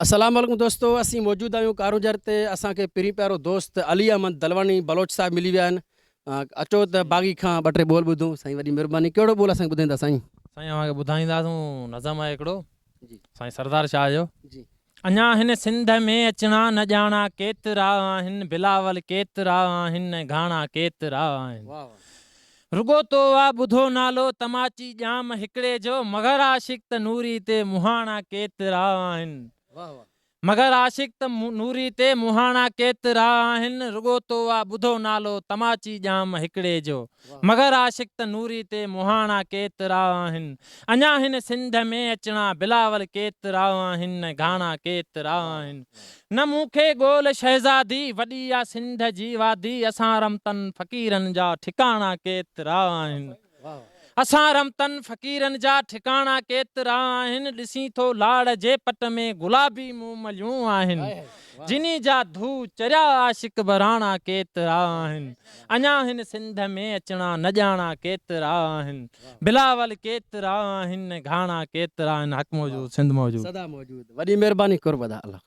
السلام عليڪم دوستو اسين موجود آهيون ڪارونجهر تي اسان کي پرين پيارو دوست علي احمد دلواڻي بلوچ صاحب ملي ويا آهن اچو ته باغي کان ٻه ٽي ٻول ٻڌون سائين وڏي مھرباني ڪهڙو ٻول اسان کي ٻڌائيندا سائين. سائين اوهان کي ٻڌائينداسون نظم آهي هڪڙو جي سائين سردار شاهه جو. جي. اڃا هن سنڌ ۾ اچڻا نه ڄاڻا ڪيترا آهن بلاول ڪيترا آهن ۽ گهاڻا ڪيترا آهن. واه واه. رڳو تو آ ٻڌو نالو تماچي ڄام هڪڙي جو مگر عاشق ته نوري تي مهاڻا ڪيترا آهن مگر عاشق ته نوري تي مهاڻا ڪيترا آهن رڳو تو آ ٻڌو نالو تماچي ڄام هڪڙي جو مگر عاشق ته نوري تي مهاڻا ڪيترا آهن اڃا هن سنڌ ۾ اچڻا بلاول ڪيترا آهن ۽ گهاڻا ڪيترا آهن نه مون کي ڳول شهزادي، وڏي آ سنڌ جي وادي، اسان رمتن فقيرن جا ٺڪاڻا ڪيترا آهن. اسان رمتن فقيرن جا ٺڪاڻا ڪيترا آهن، ڏسين ٿو لاڙ جي پٽ ۾ گلابي مومليون آهن، جني جا ڌو چريا عاشق براڻا ڪيترا آهن، اڃا هن سنڌ ۾ اچڻا نه ڄاڻا ڪيترا آهن، بلاول ڪيترا آهن، گهاڻا ڪيترا آهن، حق موجود سنڌ موجود. سدا موجود وڏي مهرباني قرب ادا الله.